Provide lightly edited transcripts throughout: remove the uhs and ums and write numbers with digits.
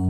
各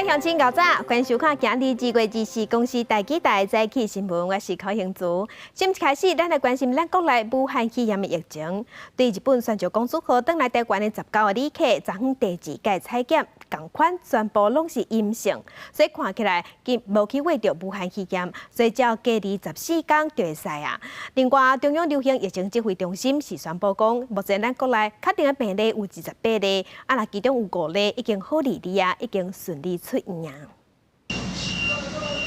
位鄉親𠢕早，歡迎收看今日2月24公視台語台早起新聞，我是柯興珠。新聞開始，咱來關心咱國內武漢肺炎的疫情。對日本船上公主號轉來台灣的19個旅客，昨昏第二擺採檢，仝款全部攏是陰性，所以看起來伊無去秽著武漢肺炎，所以只要隔離14天就會使啊。另外，中央流行疫情指揮中心是宣布講，目前咱國內確診的病例有28例，啊，若其中有五例已經好利利啊，已經順利出院啊。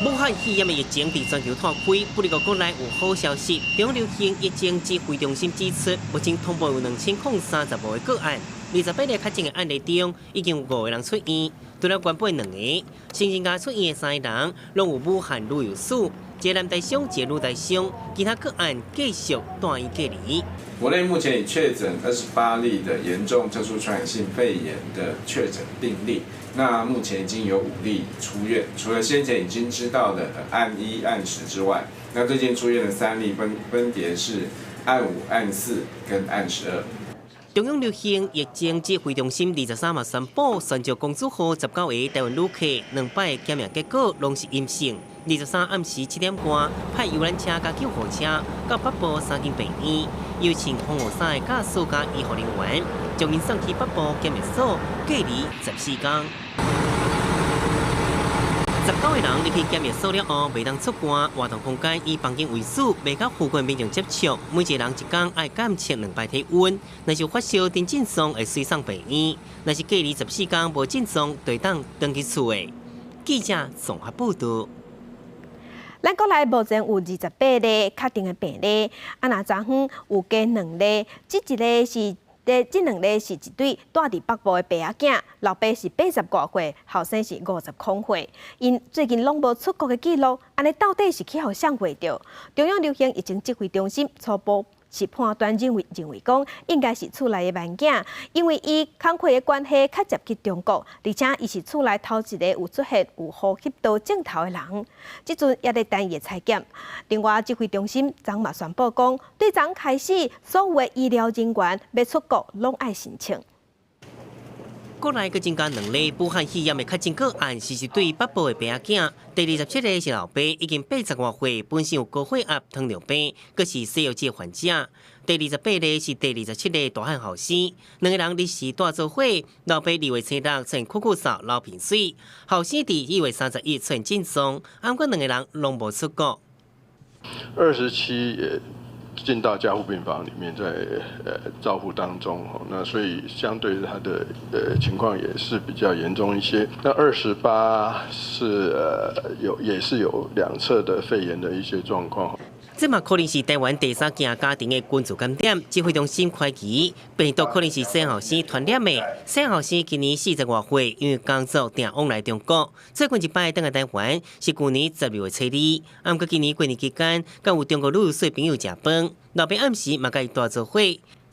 武漢肺炎的疫情佇全球湠開，不過國內有好消息。中央流行疫情指揮中心指出，目前通報有2035個個案，28例確診的案例中，已經有五個人出院，除了原本兩個，新增加出院的三個人，攏有武漢旅遊史，一個男台商，一個女台商，其他個案繼續住院隔離。國內目前已確診28例的嚴重特殊傳染性肺炎的確診病例，那目前已經有5例出院，除了先前已經知道的案1、案10之外，那最近出院的3例分別是案5、案4跟案12。中央流行疫情指揮中心23號宣布，船上公主號19個台灣旅客兩擺檢驗結果攏是陰性。23暗時7點外，派遊覽車佮救護車到北部三間病院，邀請防護衫的駕駛佮醫護人員，將𪜶送去北部檢疫所隔離14天。19個人入去檢疫所了後，袂當出外，活動空間以房間為主，袂佮附近民眾接觸。每一個人一工愛監測兩擺體溫，若是有發燒、佇症狀會隨送病院；若是隔離14天無症狀，就會當轉去厝的。記者綜合報道。咱國內目前有28例確定的病例，啊，若昨昏有加兩例，這兩例是一對蹛佇北部的爸仔囝，老爸是80外歲，後生是50空歲。𪜶最近攏無出國的記錄，按呢到底是去予誰秽著？中央流行疫情指揮中心初步是判斷認為講，應該是厝內的萬囝，因為伊工課的關係較捷去中國，而且伊是厝內頭一個有出現有呼吸道症頭的人，這陣也咧等伊的採檢。另外，指揮中心昨嘛宣布講，對昨開始，所有的醫療人員欲出國攏愛申請。國內閣增加兩例武漢肺炎的確診個案，是一對北部的爸仔囝。第27個是老爸，已經80外歲，本身有高血壓、糖尿病，閣是西藥劑患者。第28例是第27個大漢後生，兩個人日時蹛做伙，老爸2月初6出現咳咳嗽、流鼻水，後生佇1月31出現症狀，毋過兩個人攏無出國。 27也進到加護病房裡面，在照護當中，那所以相對他的情況也是比較嚴重一些。那28是有也是有兩側的肺炎的一些狀況。這嘛可能是台灣第三件家庭的群聚感染，指揮中心懷疑病毒可能是細後生傳染的。細後生今年40外歲，因為工作定往來中國，最近一擺轉來台灣是舊年12月初2，毋過今年過年期間，佮有中國旅遊史朋友食飯，老爸暗時嘛佮伊蹛做伙。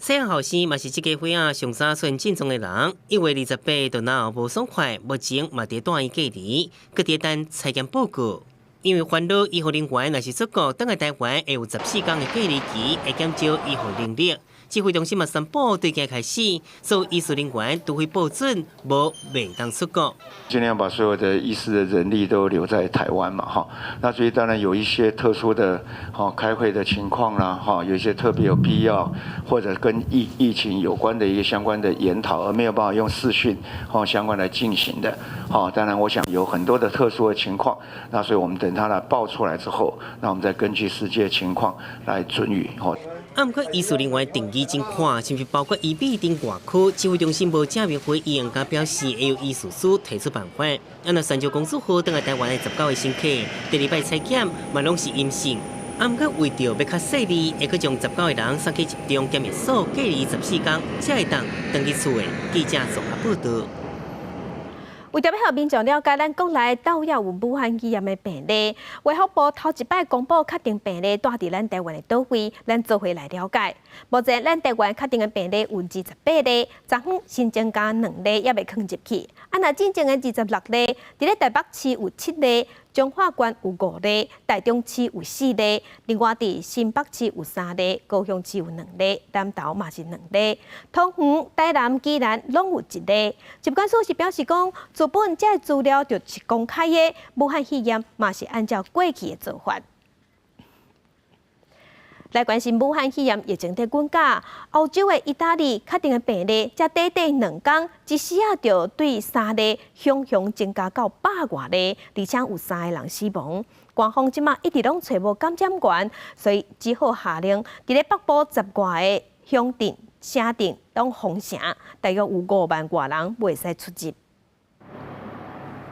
細後生嘛是這家伙仔上早出現症狀的人，1月28就腦無爽快，目前嘛佇住院隔離，閣佇等採檢報告。因為煩惱醫護人員若是出國，轉來台灣會有14天的隔離期，會減少醫護人力。指揮中心嘛宣布，對今開始，所有醫事人員除非報准，無袂當出國。盡量把所有的醫師的人力都留在台灣嘛，哈。那所以當然有一些特殊的，哈，開會的情況啦，哈，有一些特別有必要或者跟疫情有關的一些相關的研討，而沒有辦法用視訊，哈，相關來進行的，哈。當然，我想有很多的特殊的情況，那所以我們等他來報出來之後，那我們再根據實際的情況來准予，哈。啊，毋過醫事人員定義真寬，是毋是包括醫美等外科？指揮中心無正面回應，佮表示會由醫事司提出辦法。啊，若船上公主號轉來台灣的19個乘客，第二擺採檢嘛攏是陰性。啊，毋過為著欲較細膩，會閣將十九個人送去集中檢疫所隔離14天，才會當轉去厝的。記者綜合報道。為著欲予民眾了解，咱國內佗位有武漢肺炎的病例，衛福部頭一擺公布確定病例蹛佇咱台灣的佗位，咱做伙來了解。目前咱台灣確定的病例有28例，昨昏新增加兩例，猶未囥入去。啊，若進前的26例，佇咧台北市有七例，彰化縣有五例，台中市有四例，另外佇新北市有三例，高雄市有兩例，南投嘛是兩例，桃園、台南、宜蘭攏有一例。疾管署是表示講，資本這个資料就是公開的，武漢肺炎嘛是按照過去的做法。來關心武漢肺炎疫情的滾價，歐洲的意大利確定的病例，才短短2工，一時仔就對三例雄雄增加到百外例，而且有三个人死亡。官方這馬一直攏揣無感染源，所以只好下令，佇咧北部十外个鄉鎮、城鎮攏封城，大約有5萬外人袂使出入。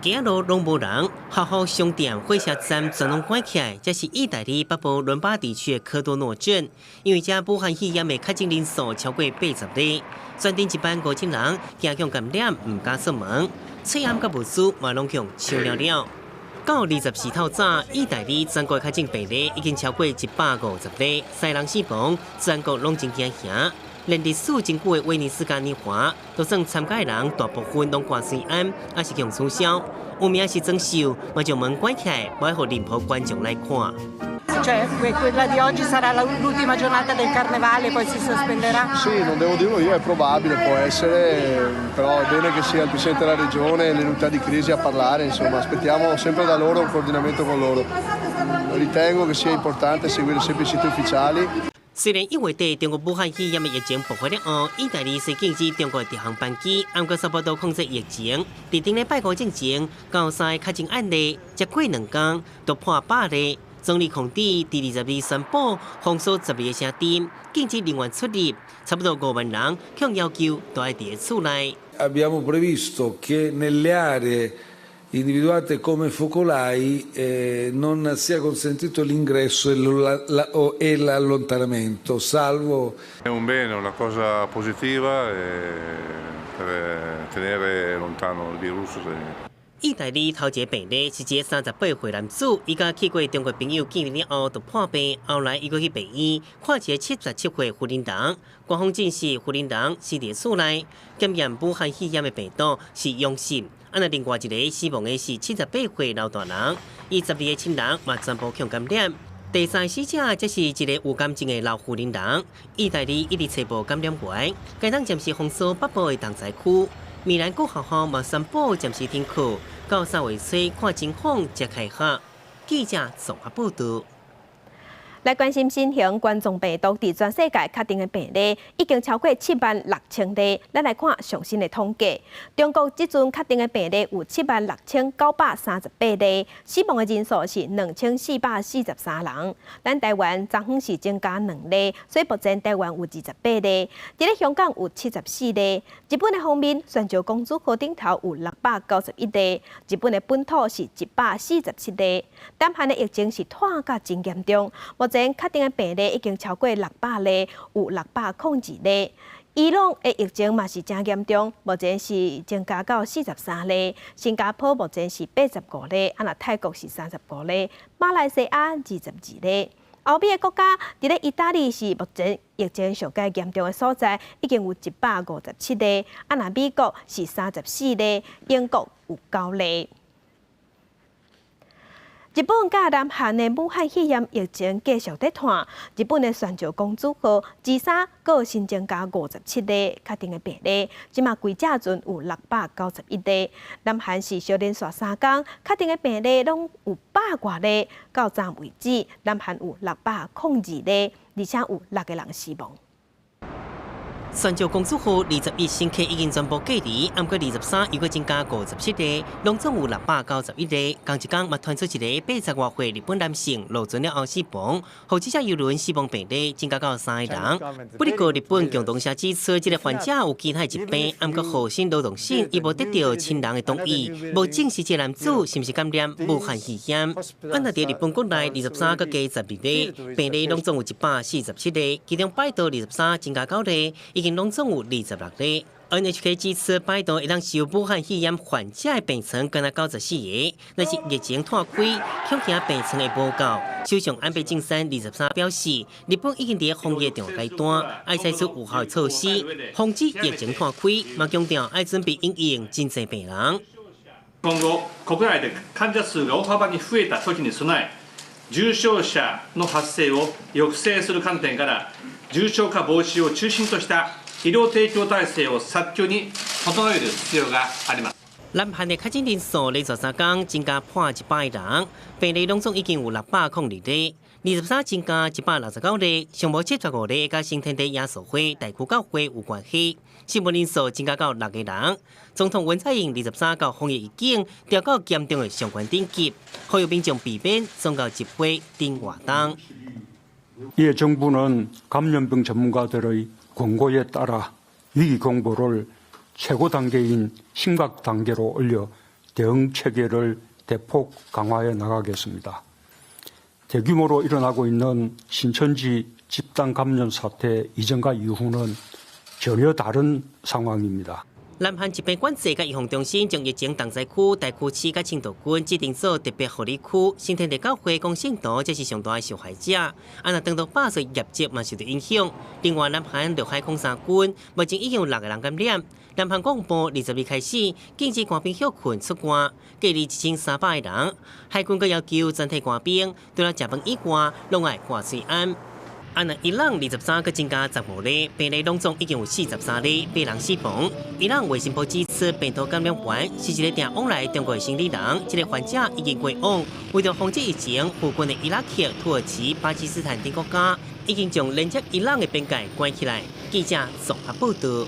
街仔路攏無人，學校、商店、火車站全攏關起來。這是意大利北部倫巴第區的科多諾鎮，因為這武漢肺炎的確診人數超過80例，全鎮一萬5千人驚予感染，毋敢出門，喙罨佮物資嘛攏予搶了了。到24透早，意大利全國確診病例已經超過150例，三人死亡，全國攏真驚嚇。連歷史真久的威尼斯嘉年華，都算參加的人大部分攏掛喙罨，抑是予取消。有名時裝秀，嘛將門關起來，無愛予任何觀眾來看。 Cioè, quella di oggi sarà l'ultima giornata del carnevale, poi si sospenderà? Sì, non devo dirlo io, è probabile, può essere, però è bene che sia il Presidente della Regione e le unità di crisi a parlare, insomma, aspettiamo sempre da loro un coordinamento con loro. Ritengo che sia importante seguire sempre i siti ufficiali. 雖然1月底中國武漢肺炎的疫情爆發了後，意大利雖禁止中國直航班機，毋過差不多控制疫情。佇頂禮拜五進前，到三个確診案例，才過2工就破百例。總理孔蒂佇22宣布封鎖12個城鎮，禁止人員出入，差不多5萬人予要求都愛佇厝內。 Abbiamo previsto che nelle aree individuate come focolai non sia consentito l'ingresso e l'allontanamento, salvo. È un bene, una cosa positiva per tenere lontano il virus. 意大利頭一个病例是一个38歲男子，伊佮去過中國朋友見面了後就破病，後來伊閣去病院看一个77歲婦人，官方證實婦人是佇厝內檢驗武漢肺炎的病毒是陽性。啊，若另外一个死亡的是78歲老大人，伊12个親人嘛全部予感染。第三死者則是一个有癌症的老婦人。意大利一直揣無感染源，該當暫時封鎖北部的重災區。米蘭各學校嘛宣布暫時停課，到3月初看情況才開學。記者綜合報道。來關心新型冠狀病毒佇全世界確定的病例已經超過7萬6千例。咱來看上新的統計，中國這陣確定的病例有76,938例，死亡的人數是2443人。咱台灣昨昏是增加兩例，所以目前台灣有28例。佇咧香港有74例。日本的方面，船上公主號頂頭有691例，日本的本土是147例。南韓的疫情是拖甲真嚴重，目前確定的病例已經超過600例，有602例。伊朗的疫情嘛是誠嚴重，目前是增加到43例。新加坡目前是85例，啊若泰國是35例，馬來西亞22例。歐美的國家，佇咧意大利是目前疫情上蓋嚴重的所在，已經有157例。啊若美國是34例，英國有9例。日本佮南韓的武漢肺炎疫情繼續咧拖，日本的船上公主號23閣新增加57例確定的病例，這馬規這陣有691例。南韓是小連續3工確定的病例攏有百外例，到昨為止，南韓有602例，而且有六個人死亡。船上公主號21乘客已經全部隔離，毋過23又閣增加57例，攏總有691例。仝一工嘛傳出一个80外歲日本男性落船了後死亡，予這隻郵輪死亡病例增加到三個人。不過日本共同社指出，這个患者有其他疾病，毋過厚生勞動省伊無得著親人的同意，無證實這男子是毋是感染武漢肺炎。啊，若佇日本國內23閣加12例，病例攏總有147例，其中拜到23增加9例，已經攏總有26例。NHK 指出，拜登會當收武漢肺炎患者的病床，敢若94個，若是疫情湠開，恐驚病床會無夠。首相安倍晉三23表示，日本已經佇防疫重要階段，愛採取有效的措施，防止疫情湠開，嘛強調愛準備因應真濟病人。今後國內で患者數が大幅に増えた時に備え、重症者の発生を抑制する観點から重症化防止を中心とした醫療提供體制を早急に整える必要があります。南韓的確診人數連續3工增加破100人，病例攏總已經有602例，23增加169例，上無75例佮新天地耶穌會大區教會有關係，死亡人數增加到六個人。總統文在寅23共防疫預警調到嚴重的上懸等級，呼籲民眾避免宗教集會等活動。 이에 정부는 감염병 전문가들의 권고에 따라 위기 공보를 최고 단계인 심각 단계로 올려 대응 체계를 대폭 강화해 나가겠습니다. 대규모로 일어나고 있는 신천지 집단 감염 사태 이전과 이후는 전혀 다른 상황입니다. 南韓疾病管制佮預防中心將疫情重災區大邱市佮清道郡指定做特別護理區，新天地教會講信徒才是上大的受害者，啊若當作百歲業績嘛受著影響。另外，南韓六海空三郡目前已經有六個人感染。南韓國防部22開始禁止官兵歇睏出外，隔離1300個人。海軍閣要求全體官兵除了食飯以外，攏愛掛喙罨。啊！若伊朗23閣增加15例，病例攏總已經有43例，八人死亡。伊朗衛生部指出，病毒感染源是一个訂往來中國的生理人，這个患者已經過往。為著防止疫情，附近的伊拉克、土耳其、巴基斯坦等國家已經將連接伊朗的邊界關起來。記者綜合報導。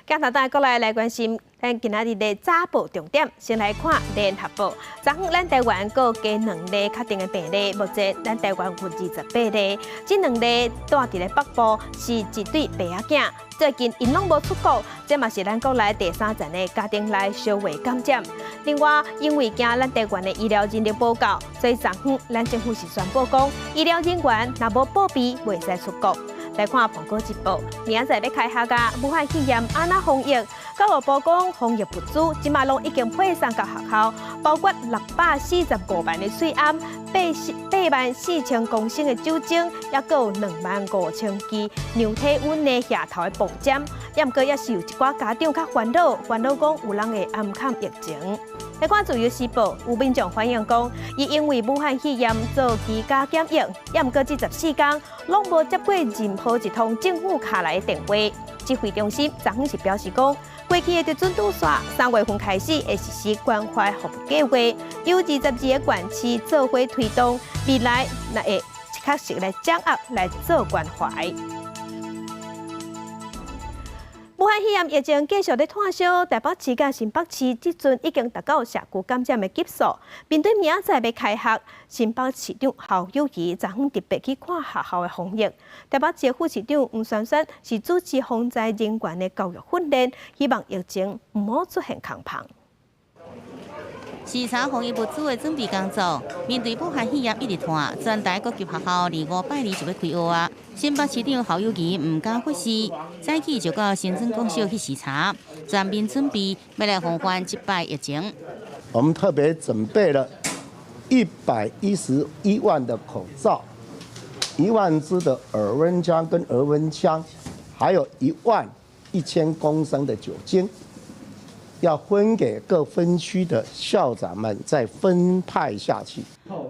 鏡頭帶過來來關心咱今仔日的早報重點，先來看聯合報。昨昏咱台灣閣加兩例確定的病例，目前咱台灣有28例，這兩例蹛佇咧北部，是一對爸仔囝。最近𪜶攏無出國，這嘛是咱國內第三層的家庭內相話感染。另外，因為驚咱台灣的醫療人力無夠，所以昨昏咱政府是宣布講，醫療人員若無報備，袂使出國。來看《蘋果日報》，明仔載欲開學啊！武漢肺炎按怎防疫？教育部講防疫物資，這馬攏已經配送到學校，包括645萬的喙罨、8萬4千公升的酒精，抑閣有2萬5千支量體溫的額頭的磅針。抑毋過也是有一寡家長較煩惱，煩惱講有人會掩藏疫情。來看《自由時報》，有民眾反映講，伊因為武漢肺炎做居家檢疫，抑毋過這14工攏無接過任何一通政府敲來的電話。指揮中心昨昏是表示講，過去的特準拄煞3月份開始會實施關懷服務計劃，由22個縣市做伙推動，未來若會確實來掌握來做關懷。武漢肺炎疫情繼續咧湠燒，台北市佮新北市這陣已經達到社區感染的級數。面對明仔載欲開學，新北市長侯友宜昨昏特別去看學校的防疫。台北市副市長黃珊珊是主持防災人員的教育訓練，希望疫情毋好出現空棚。視察防疫物資的準備工作，面對武漢肺炎一直湠，全台各級學校二五拜二就欲開學啊！新北市長侯友宜毋敢忽視，早起就到新莊國小去視察，全面準備欲來防範這擺疫情。我們特別準備了111萬的口罩，1萬支的耳溫槍跟額溫槍，還有1萬1000公升的酒精。要分給各分區的校長們，再分派下去。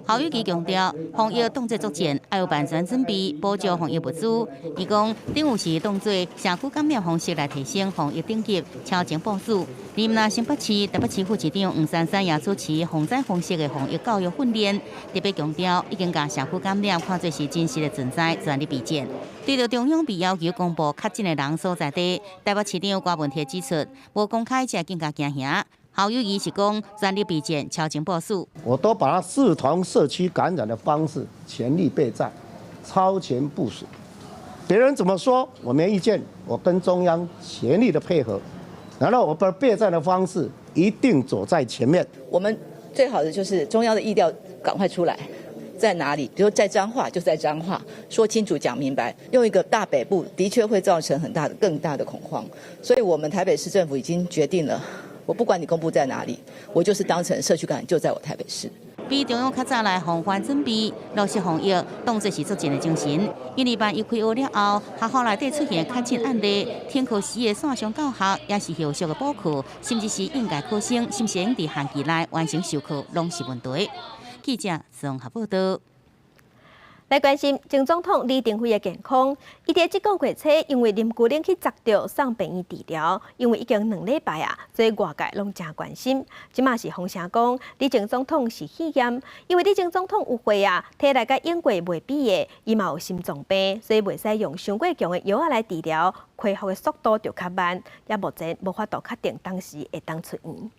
侯友宜強調，防疫當作作戰，愛有萬全準備，保障防疫物資。伊講，等於是當作社區感染方式來提升防疫等級，超前部署。另外，新北市、台北市副市長黃珊珊也主持防災方式的防疫教育訓練，特別強調，已經共社區感染看作是真實的存在，全力備戰。對著中央被要求公布確診的人所在地，台北市長郭文鐵指出，無公開才更加驚嚇。侯友宜是講全力備戰，超前部署。我都把它視同社區感染的方式，全力備戰，超前部署。別人怎麼說，我沒意見，我跟中央全力的配合，然後我把備戰的方式一定走在前面。我們最好的就是中央的疫調趕快出來，在哪裡，比如在彰化就在彰化，說清楚講明白。用一個大北部的確會造成很大的、更大的恐慌，所以我們台北市政府已經決定了，我不管你公布在哪裡，我就是當成社區感染就在我台北市。比中央較早來防範準備，落實防疫，當作是作戰的精神。因為萬一開學了後，學校內底出現確診案例，停課時的線上教學，也是後續的補課，甚至是應屆考生，是毋是會佇限期內完成授課，攏是問題。記者綜合報道。來關心前總統李登輝的健康，伊佇這個月初因為淋牛奶去砸著，送病院治療，因為已經2禮拜啊，所以外界攏誠關心。這馬是風聲講，李前總統是肺炎，因為李前總統有歲啊，體力佮英國袂比的，伊嘛有心臟病，所以袂使用傷過強的藥仔來治療，恢復的速度就較慢，也目前無法度確定當時會當出院。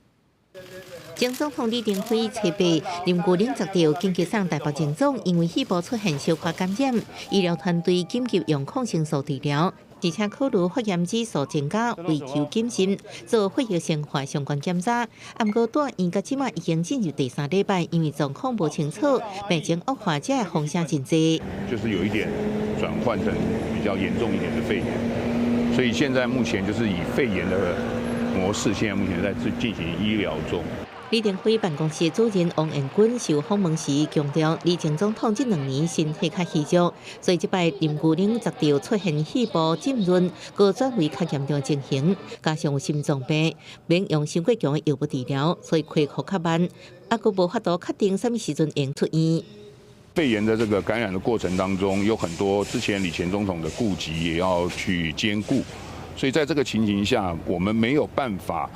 前總統李登輝初八淋牛奶砸著，緊急送台北榮總，因為肺部出現小可感染，醫療團隊緊急用抗生素治療，而且考慮發炎指數增加，為求謹慎做血液生化相關檢查。毋過住院到這馬已經進入第三禮拜，因為狀況無清楚，病情惡化，這風險真濟。就是有一點轉換成比較嚴重一點的肺炎，所以現在目前就是以肺炎的模式，現在目前在進行醫療中。李登輝辦公室主任王彦軍受訪問時強調，李前總統這2年身體較虛弱，所以這擺淋牛奶砸著出現肺部浸潤，閣轉為較嚴重情形，加上有心臟病，免用傷過強的藥物治療，所以恢復較慢，猶閣無法度確定啥物時陣會出院。肺炎的這個感染的過程當中，有很多之前李前總統的顧忌也要去兼顧，所以在這個情形下，我們沒有辦法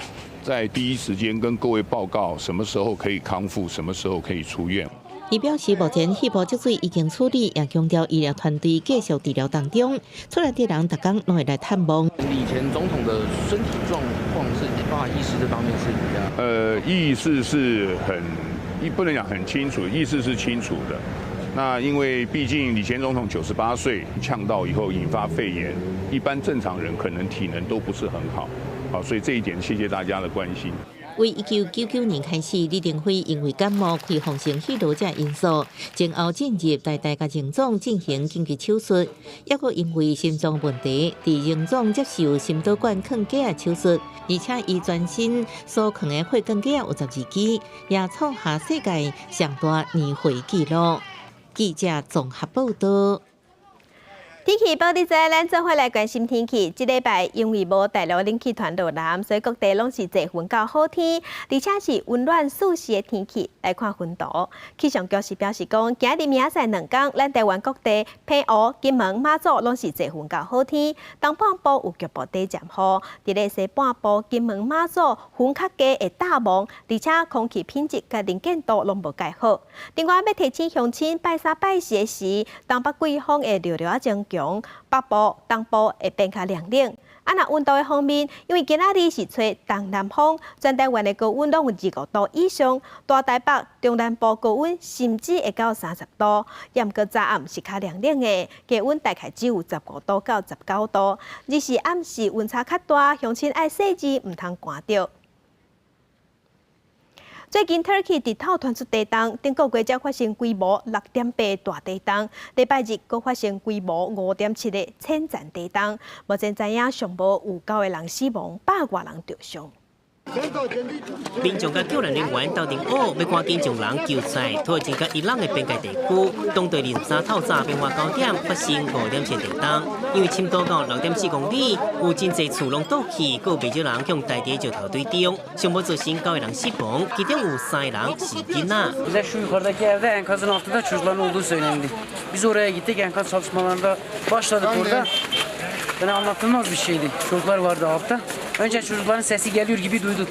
在第一時間跟各位報告什麼時候可以康復，什麼時候可以出院。伊表示，目前肺部積水已經處理，也強調醫療團隊繼續治療當中。出來的人逐工攏會來探望。李前總統的身體狀況是，包含意識這方面是比較……意識是很，不能講很清楚，意識是清楚的。那因為畢竟李前總統98歲，嗆到以後引發肺炎，一般正常人可能體能都不是很好。好，所以這一點謝謝大家的關心。為1999年開始，李登輝因為感冒、開放性氣道這因素，前後進入台大佮榮總進行緊急手術，猶閣因為心臟問題，佇榮總接受心導管囥假手術，而且伊全身所囥的血管架有12支，也創下世界上大年歲紀錄。記者綜合報道。天氣報你知，咱做伙來關心天氣。這禮拜因為無大陸冷氣團落南，所以各地攏是濟雲到好天，而且是溫暖舒適的天氣。來看雲圖，氣象局是表示講，今日明仔載2工，咱台灣各地澎湖、金門、馬祖攏是濟雲到好天，東半部有局部短暫雨。佇咧西半部，金門、馬祖雲較低會罩霧，而且空氣品質佮能見度攏無蓋好。另外，欲提醒鄉親拜三拜四的時，東北季風會略略增強，北部、東部會變較涼冷。啊，若溫度的方面，因為今仔日是吹東南風，全台灣的高溫攏有25度以上，大台北、中南部高溫甚至會到30度。毋過早暗是較涼冷的，低溫大概只有15度到19度。二是暗時溫差較大，鄉親愛細緻，毋通寒著。最近 Turkey 日頭傳出地動，頂個月才發生規模6.8大地動，禮拜日閣發生規模5.7的淺層地動。目前知影上無有九個人死亡，百外人著傷。民眾佮救援人員鬥陣挖，欲趕緊將人救出來。土耳其佮伊朗的邊界地區，當地23透早變化9點發生5.7地動，因為深度到6.4公里，有真濟厝攏倒去，閣有袂少人予埋佇石頭堆中，上無造成九個人死亡，其中有三個人是囡仔。 Bize şu yukarıdaki evde enkazın altında çocukların olduğu söylendi. Biz oraya gittik, enkaz çalışmalarında başladık orada. Yani anlatılmaz bir şeydi. Çocuklar vardı altta. Önce çocukların sesi geliyor gibi duyduk.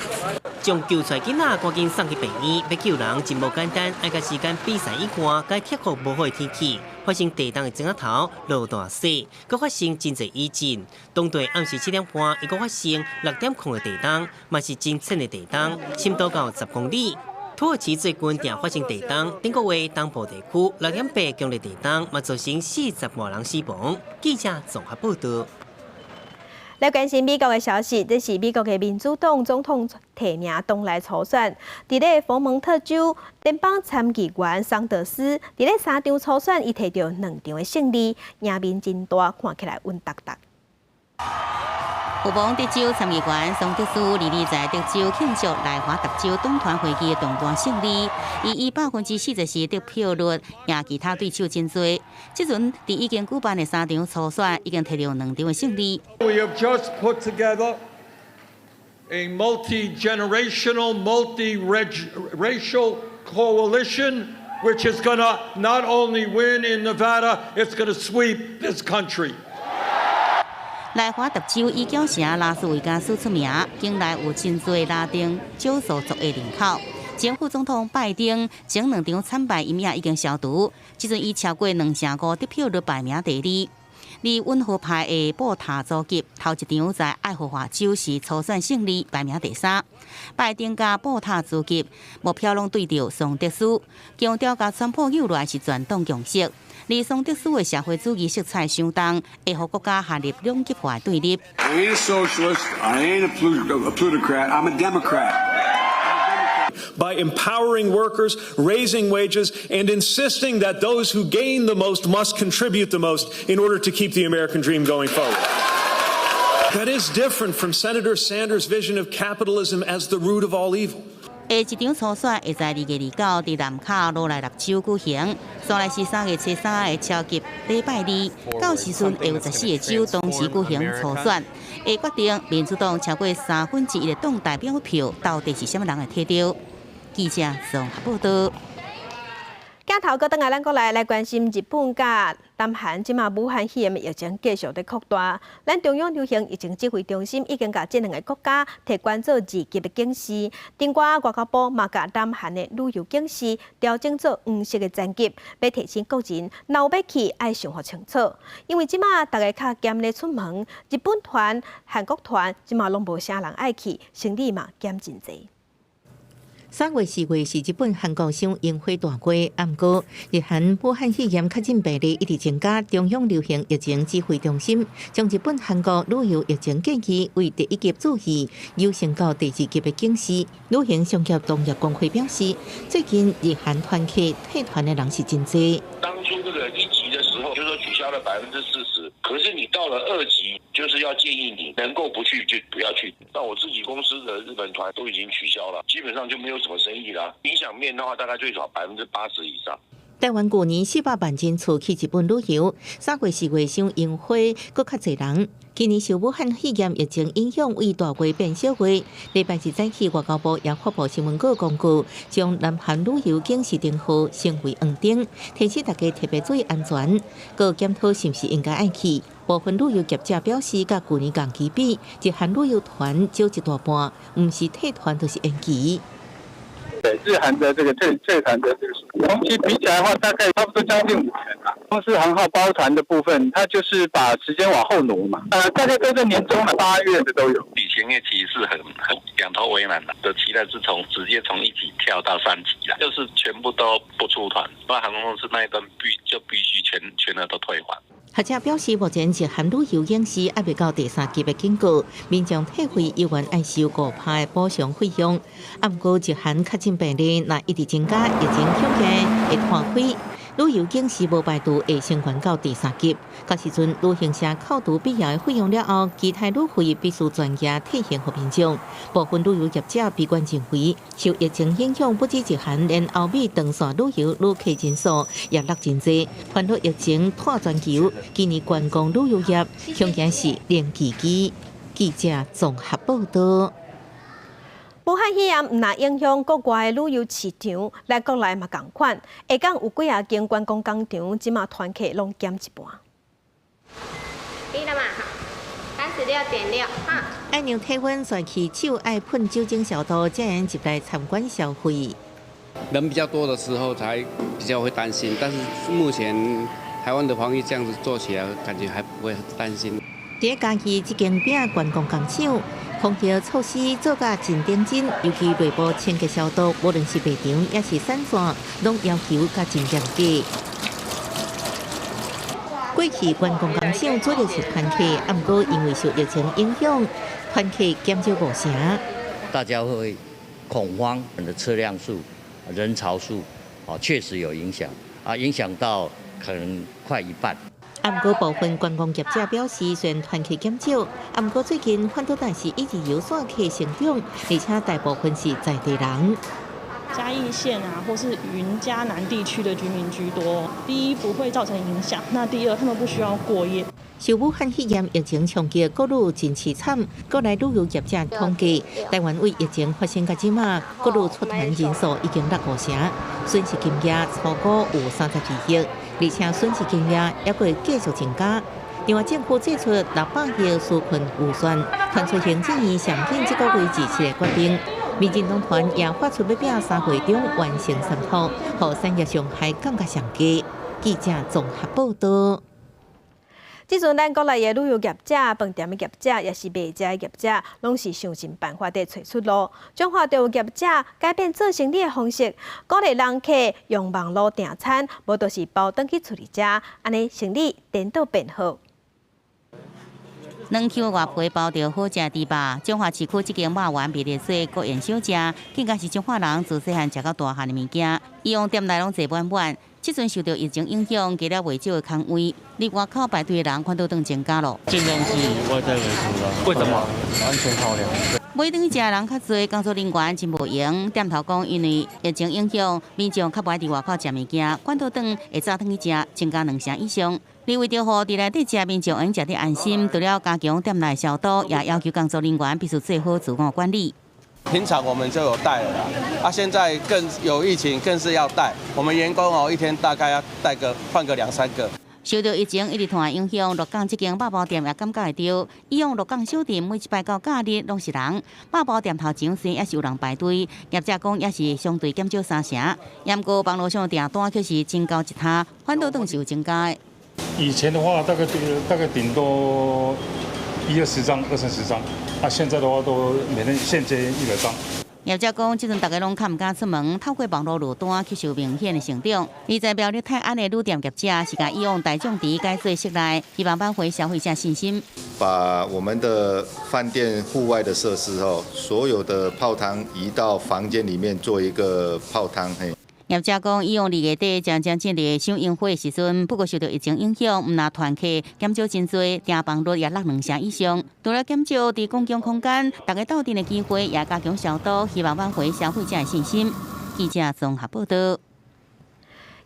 將救出來囡仔趕緊送去病院，欲救人真無簡單，愛佮時間比賽以外，該克服無好的天氣，發生地動的前仔頭落大雪，閣發生真濟餘震。當地暗時7點半，伊閣發生6.0的地動，嘛是真淺的地動，深度到10公里。土耳其最近定發生地動，頂個月東部地區6.8強烈地動，嘛造成40外人死亡。記者綜合報道。來關心美國的消息，這是美國的民主黨總統提名黨內初選，佇咧佛蒙特州聯邦參議員桑德斯，佇咧三場初選，伊摕著兩場的勝利，贏面真大，看起來穩當當。佛蒙特州參議員桑德斯22日在德州慶祝內華達州黨團會議的重大勝利，伊以44%得票率贏其他對手真濟。這陣佇已經舉辦的三場初選，已經摕著兩場的勝利。 We have just put together a multi-generational, multi-racial coalition, which is going to not only win in Nevada, it's going to sweep this country. 內華達州以餃城拉斯維加斯出名，境內有真濟拉丁少數族裔人口。前副總統拜登前兩場慘敗陰影已經消除，這陣以超過2成5得票率排名第二。而溫和派的布塔祖吉頭一場在愛荷華州是初選勝利，排名第三。拜登佮布塔祖吉目標攏對著桑德斯，強調共川普鬥落來是全黨共識。而桑德斯的社會主義色彩相當，會予國家陷入兩極化對立。 I ain't a socialist, I ain't a plutocrat, I'm a Democrat. By empowering workers, raising wages, and insisting that those who gain the most must contribute the most in order to keep the American dream going forward. That is different from Senator Sanders' vision of capitalism as the root of all evil. 下一場初選會在2月29佇南卡羅來納州舉行，煞來是3月初3的超級禮拜二，到時陣會有14個州同時舉行初選，會決定民主黨超過1/3的黨代表票到底是啥物人會摕著。記者綜合報道。鏡頭閣轉來，咱閣來關心日本佮南韓這馬武漢肺炎疫情繼續咧擴大。咱中央流行疫情指揮中心已經共這兩个國家提懸做二級的警示。另外，外交部嘛共南韓的旅遊警示調整做黃色的層級，欲提醒國人，若有欲去，愛想予清楚。因為這馬逐家較減咧出門，日本團、韓國團這馬攏無啥人愛去，生理嘛減真濟。 3月4月是日本、韓國賞櫻花大月，毋過日韓武漢肺炎確診病例一直增加，中央流行疫情指揮中心將日本、韓國旅遊疫情建議為第一級注意，優升到第二級的警示。旅行商業同業公會表示，最近日韓團客退團的人是真濟。當初這個一級的時候，就說取消了40%，可是你到了二級，就是要建議你能夠不去就不要去。那我自己公司的日本團都已經取消了，基本上就沒有什麼生意啦。影響面的話，大概最少80%以上。台灣舊年400萬人次去日本旅遊，3月4月賞櫻花，閣較濟人。今年受武漢肺炎疫情影響，為大月變小月。禮拜日早起，外交部也發布新聞稿公告，將南韓旅遊警示燈號升為黃燈，提醒大家特別注意安全，閣檢討是毋是應該愛去。部分旅遊業者表示，佮舊年同期比，日韓旅遊團少一大半，毋是退團就是延期。對日韓的這個退團的這個同期比起來的話，大概差不多將近5成吧。公司行號包團的部分，它就是把時間往後挪嘛。大概都在年中8月的都有。旅行業其實是很兩頭為難的，的期待是從直接從一級跳到三級啦，就是全部都不出團，那航空公司那一段必須全額都退還。學者表示，目前日韓旅遊警示猶未到第三級的警告，民眾退費猶原愛收5%的補償費用。毋過日韓確診病例若一直增加，疫情恐驚會拖開。旅遊警示無排除會升懸到第三級。到時陣旅行社扣除必要的費用了後，其他旅費必須全額退還予民眾。部分旅遊業者悲觀認為，受疫情影響，不止日韓，連歐美長線旅遊旅客人數也落真濟。煩惱疫情拖全球，今年觀光旅遊業恐驚是零危機。記者綜合報道。武漢肺炎毋但影響國外的旅遊市場，來國內嘛仝款。下港有幾仔間觀光工廠，這馬團客攏減一半。可以了嘛？36.6哈。愛量體溫，刷去手愛噴酒精消毒，才會入來參觀消費。人比較多的時候才比較會擔心，但是目前台灣的防疫這樣子做起來，感覺還不會擔心。佇嘉義這間餅觀光工廠，防疫措施做甲真認真，尤其內部清潔消毒，無論是賣場抑是產線，攏要求較真嚴格。過去觀光工廠主力是團客，毋過因為受疫情影響，團客減少五成。大家會恐慌，的車輛數、人潮數，哦，確實有影響，啊，影響到可能快一半。啊，毋過部分觀光業者表示，雖然團客減少，啊，毋過最近反倒但是一日遊線客成長，而且大部分是在地人。嘉義縣啊，或是雲嘉南地區的居民居多。第一不會造成影響，那第二他們不需要過夜。受武漢肺炎疫情衝擊，國旅真凄慘。國內旅遊業者統計，台灣為疫情發生到這馬，國旅出團人數已經落五成，損失金額超過有32億，而且損失金額猶閣會繼續增加。另外，政府祭出600億紓困預算，傳出行政院上緊這個月支持的決定。民進黨團也發出欲拚3月中完成三通，予產業傷害降甲上低。記者綜合報道。這陣咱國內的旅遊業者、飯店的業者，抑是賣食的業者，攏是想盡辦法佇揣出路。彰化就有業者改變做生意的方式，鼓勵人客用網路訂餐，無就是包轉去厝裡食，按呢生意顛倒變好。軟 Q 外皮包著好食豬肉，彰化市區這間肉圓賣得做國宴小食，更加是彰化人自細漢食到大漢的物件。以往店內攏坐滿滿，這陣受著疫情影響，加了袂少的空位，佇外口排隊的人反倒轉增加咯。盡量是以外帶為主啦。為什麼？安全考量。買轉去食的人較濟，工作人員真無閒。店頭講，因為疫情影響，民眾較無愛佇外口食物件，反倒轉會早轉去食，增加兩成以上。而為著予佇內底食民眾會食得安心，除了加強店內消毒，也要求工作人員必須做好自我管理。平常我們就有戴了啦，啊，現在更有疫情，更是要戴。我們員工哦，一天大概要戴個換個兩三個。受著疫情一直拖影響，鹿港這間肉包店也感覺會著。以往鹿港小店每一擺到假日攏是人，肉包店頭前雖也是有人排隊，業者講也是相對減少三成。毋過網路上訂單卻是增加一趴，反倒轉是有增加的。以前的話，大概頂多一二十張、二三十張，啊，現在的話都每天現接100張。業者講，這陣大家攏較毋敢出門，透過網路落單，卻是有明顯的成長。而在苗栗泰安的旅店業者，是共以往大眾池改做室內，希望挽回消費者信心。把我們的飯店戶外的設施哦，所有的泡湯移到房間裡面做一個泡湯。嘿。業者講，以往2月底正正進入賞櫻花的時陣，不過受著疫情影響，毋但團客減少真濟，訂房率也落兩成以上。除了減少佇公共空間，大家鬥陣的機會，也加強消毒，希望挽回消費者的信心。記者綜合報道。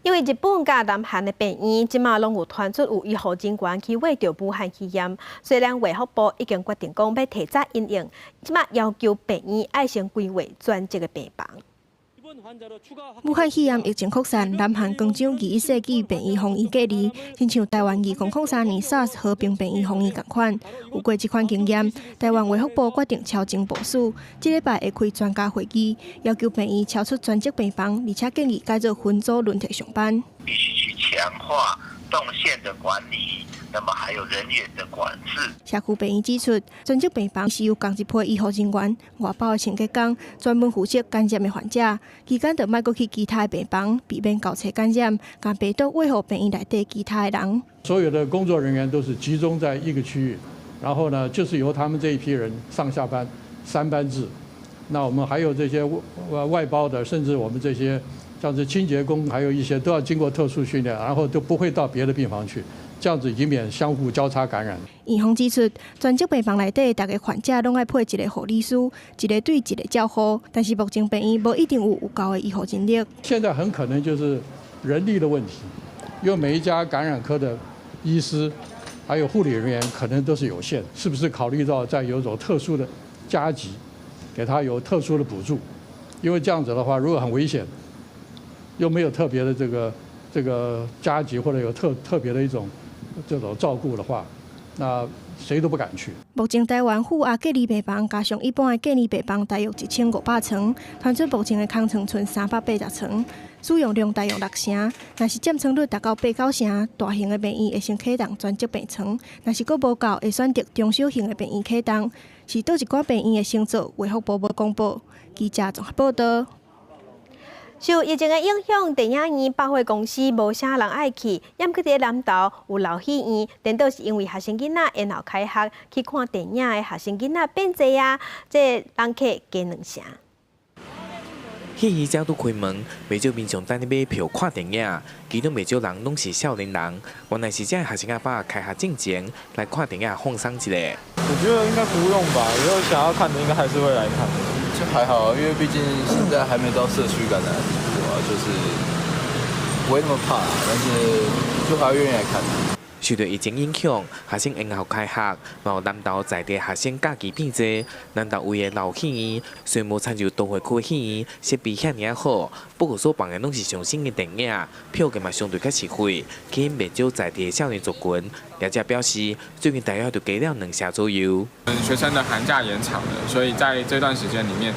因為日本佮南韓的病院，這馬攏有傳出有醫護人員去秽著武漢肺炎。雖然衛福部已經決定講欲提早因應，這馬要求病院愛先規劃專責的病房。武漢肺炎疫情擴散，南韓光州21世紀病院防疫隔離，親像台灣2003年 SARS 和平病院防疫仝款。有過這款經驗，台灣衛福部決定超前部署，這禮拜會開專家會議，要求病院抽出專責病房，而且建議改做分組輪替上班。必須去強化動線的管理，那麼還有人員的管制。社區病院指出，專責病房是由仝一批醫護人員、外包的清潔工，專門負責感染的患者。期間就莫閣去其他的病房，避免交叉感染，共病毒餵予病院內底其他的人。所有的工作人員都是集中在一個區域，然後呢，就是由他們這一批人上下班，三班制。那我們還有這些外包的，甚至我們這些像是清潔工，還有一些都要經過特殊訓練，然後都不會到別的病房去，這樣子以免相互交叉感染。院方指出，專責病房內底，逐個患者攏愛配一个護理師，一個對一個照護。但是目前病院無一定有有夠的醫護人力。現在很可能就是人力的問題，因為每一家感染科的醫師還有護理人員可能都是有限，是不是考慮到再有種特殊的加急，給他有特殊的補助？因為這樣子的話，如果很危險，又沒有特別的這個加急或者有特別的一種這種照顧的話，那誰都不敢去。目前台灣負壓隔離病房加上一般的隔離病房，大約1500床，傳出目前的空床賰380床，使用量大約六成。若是佔床率達到八九成，大型的病院會先啟動專責病床；若是閣無夠，會選擇中小型的病院啟動。是佗一寡病院會先做，衛福部無公布。記者綜合報道。受疫情的影響，電影院、百貨公司無啥人愛去，猶閣佇南投有老戲院，顛倒是因為學生囡仔延後開學去看電影的學生囡仔變濟啊，這人客加兩成。戲院才拄開門，袂少民眾等咧買票看電影，其中袂少人攏是少年人。原來是這學生阿爸開學進前來看電影放鬆一下。我覺得應該不用吧，如果想要看的，應該還是會來看。就還好，因為畢竟現在還沒到社區感染的地步啊，就是不會那麼怕，但是就還會願意來看。受到疫情影響，學生延後開學，嘛有南投在地學生假期變濟。南投位的老戲院雖無親像都會區戲院設備遐爾仔好，不過所放的攏是上新的電影，票價嘛相對較實惠，吸引袂少在地的少年族群。業者表示，最近大約就加了兩成左右。學生的寒假延長了，所以在這段時間裡面，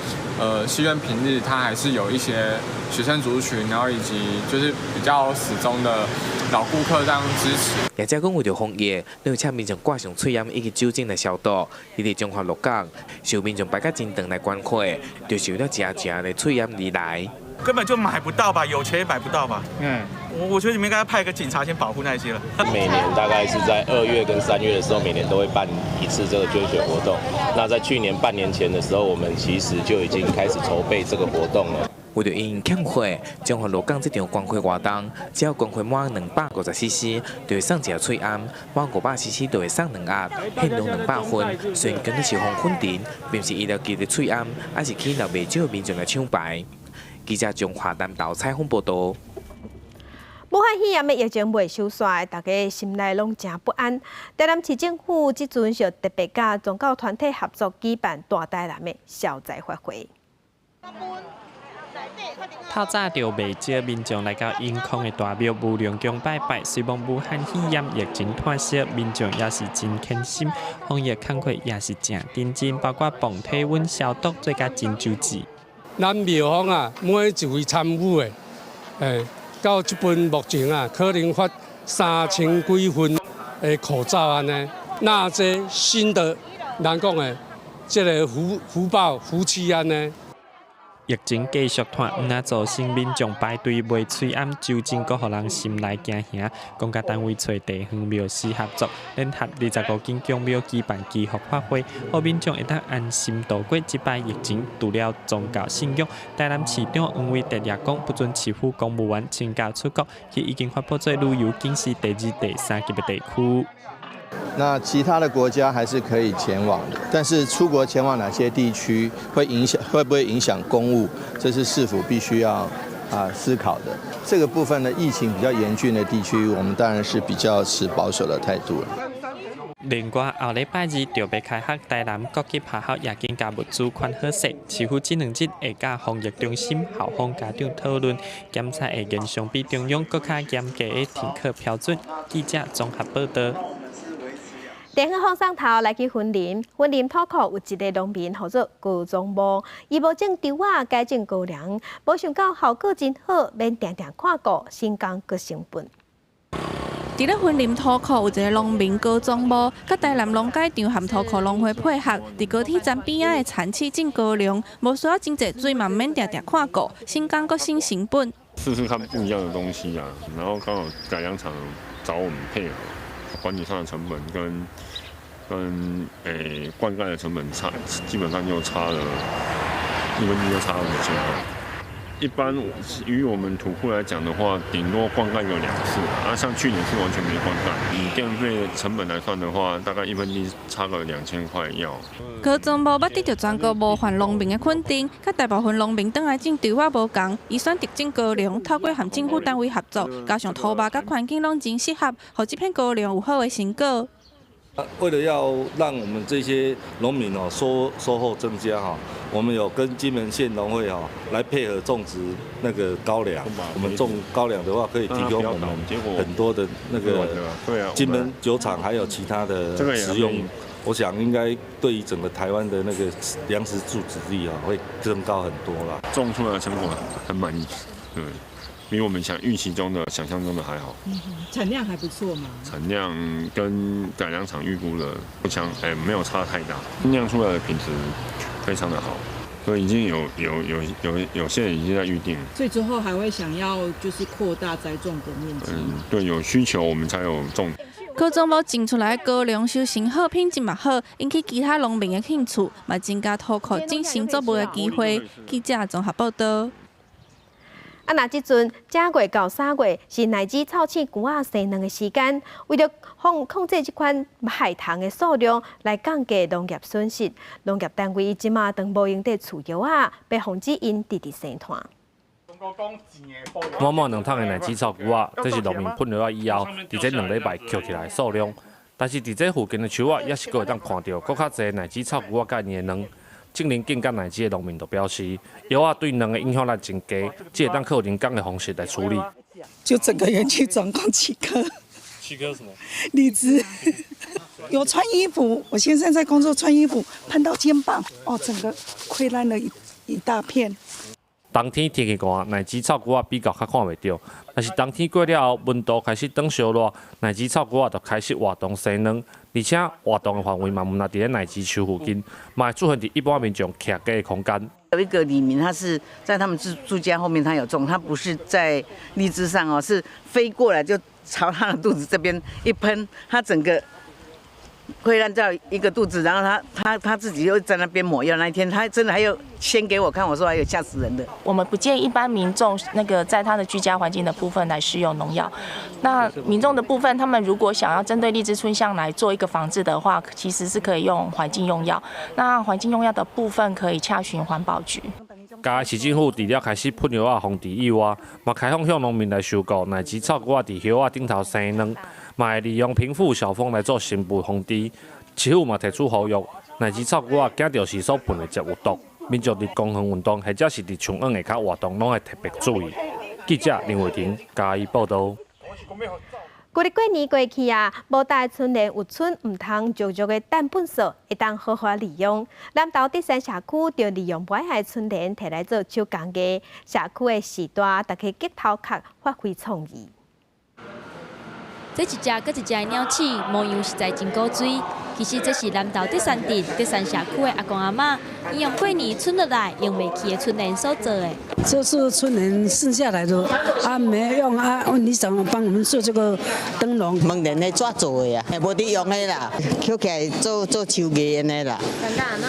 戲院平日它還是有一些學生族群，然後以及就是比較死忠的老顧客這樣支持。業者講為著防疫，攏有請民眾掛上喙罨以及酒精來消毒。伊佇中華路港，受民眾排甲真長來觀看，就受了一盒一盒的喙罨而來。根本就買不到吧，有錢也買不到吧。我覺得你們應該派個警察先保護那些了。每年大概是在2月跟3月的時候，每年都會辦一次這個捐血活動。那在去年半年前的時候，我們其實就已經開始籌備這個活動了。為著因應欠血，中華路港這場捐血活動，只要捐血滿250 cc，就會送一盒喙罨；滿500 cc 就會送兩盒，限量200份。雖然捐的是防粉塵，並毋是醫療級的喙罨，還是吸引了袂少民眾來搶排。記者中華南投採訪報導。武漢肺炎的疫情未收煞，大家心內攏誠不安。台南市政府這陣就特別佮宗教團體合作舉辦大台南的消災法會。透早就袂少民眾來到永康的大廟武龍宮拜拜，雖罔武漢肺炎疫情湠息，民眾也是真虔心，防疫工作也是誠認真，包括磅體溫、消毒，做甲真周至。咱廟方啊，每一位參與的，到這陣目前啊，可能發3000幾份的口罩按呢。那這新的人講的，這个福福報福氣按呢。疫情繼續湠，毋但造成民眾排隊買喙罨、酒精，閣予人心內驚嚇。公家單位揣地方廟司合作，聯合25間宮廟舉辦祈福法會，予民眾會當安心度過這擺疫情。除了宗教信仰，台南市長黃偉哲也講，不准市府公務員請假出國，去已經發布做旅遊警示第二、第三級的地區。那其他的國家還是可以前往的，但是出國前往哪些地區會影響，會不會影響公務？這是市府必須要思考的。這個部分呢，疫情比較嚴峻的地區，我們當然是比較持保守的態度了。另外，後禮拜二就欲開學，台南各級學校也經共物資款好勢，市府這兩日會佮防疫中心、校方、家長討論，檢查會延長比中央閣較嚴格的停課標準。記者綜合報導。地方放送頭來去雲林，雲林土庫有一个農民號做高宗武，伊無種稻仔，改種高粱，無想到效果真好，免定定看顧，省工閣省本。佇咧雲林土庫有一个農民高宗武，佮台南農改場和土庫農會配合，佇高鐵站邊仔的田埕種高粱，無需要真濟水，嘛毋免定定看顧，省工閣省成本。試試看不一樣的東西啊，然後剛好改良場找我們配合，管理上的成本跟灌溉的成本差，基本上就差了一分地就差5000塊。一般以我們土庫來講的話，頂多灌溉有兩次，啊，像去年是完全沒灌溉。以電費成本來算的話，大概一分地差個2000塊要。高宗武捌得著全國模範農民的肯定，佮大部分農民轉來種稻仔無仝，伊選擇種高粱，透過和政府單位合作，加上土壤佮環境攏真適合，予這片高粱有好的成果。為了要讓我們這些農民哦收穫增加哈，我們有跟金門縣農會哈來配合種植那個高粱。我們種高粱的話，可以提供我們很多的那個金門酒廠，還有其他的食用。我想應該對於整個台灣的那個糧食自給率啊，會增高很多啦。種出來的成果很滿意，對。比我們想預期中的、想象中的還好。產量還不錯嘛。產量跟改良場預估的不相，沒有差太大，釀出來的品質非常的好。所以已經有些人已經在預定。所以之後還會想要就是擴大栽種的面積。嗯，對，有需求我們才有種。高總部種出來的高粱收成好，品質嘛好，引起其他農民的興趣，嘛增加土庫振興作物的機會。記者綜合報道。啊，若這陣正月到3月是奶子臭鼠龜仔生卵的時間，為著控制這款害蟲的數量，來降低農業損失，農業單位這馬當無閒佇飼藥仔，欲防止𪜶直直生湠。滿滿兩桶的奶子臭龜仔，這是農民噴藥仔以後，佇這2禮拜抾起來的數量。但是佇這附近的樹仔，猶是閣會當看著閣較濟奶子臭龜仔佮𪜶的卵。種林境佮奶子的農民就表示，藥仔對卵的影響力真低，只會當靠人工的方式來處理。就整個園區總共七顆。七顆什麼？荔枝。有穿衣服，我先生在工作穿衣服，噴到肩膀，哦，整個潰爛了一大片。冬天天氣寒，奶子臭龜仔比較較看袂著。但是冬天過了後，溫度開始轉燒熱，奶子臭龜仔就開始活動生卵，而且活動的範圍嘛，毋但佇咧奶子樹附近，嘛會出現佇一般民眾徛家的空間。有一個里民，他是在他們住家後面，他有種，他不是在荔枝上哦，是飛過來就朝他的肚子這邊一噴，他整個潰爛掉一個肚子，然後他自己又在那邊抹藥。那一天他真的還有先給我看，我說還有嚇死人的。我們不建議一般民眾那個在他的居家環境的部分來施用農藥。那民眾的部分，他們如果想要針對荔枝椿象來做一個防治的話，其實是可以用環境用藥。那環境用藥的部分可以洽詢環保局。嘉義市政府除了開始噴藥仔防治以外，嘛開放向農民來收購奶子臭龜仔佇葉仔頂頭生卵，嘛會利用平腹小蜂來做生物防治。市府嘛提出呼籲，奶子臭龜仔驚著是所噴的食有毒，民眾佇公園運動或者是佇樹荫下跤活動，攏愛特別注意。記者林慧婷嘉義報導。舊曆過年過去啊，無焦春聯有賰毋通俗俗的擲糞埽，會當好好利用。南投德山社區就利用無愛的春聯提來做手工藝，社區的序大，逐家激頭殼發揮創意。這一隻閣一隻的鳥鼠模樣實在真古錐。其實這是南投德山鎮德山社區的阿公阿嬤，𪜶用過年賰落來用袂去的春聯所做的。這是春聯剩下來的啊，沒用啊，你怎麼幫我們做這個燈籠？門簾的紙做的啊，無佇用的啦，抾起來做做手藝按呢啦。感覺按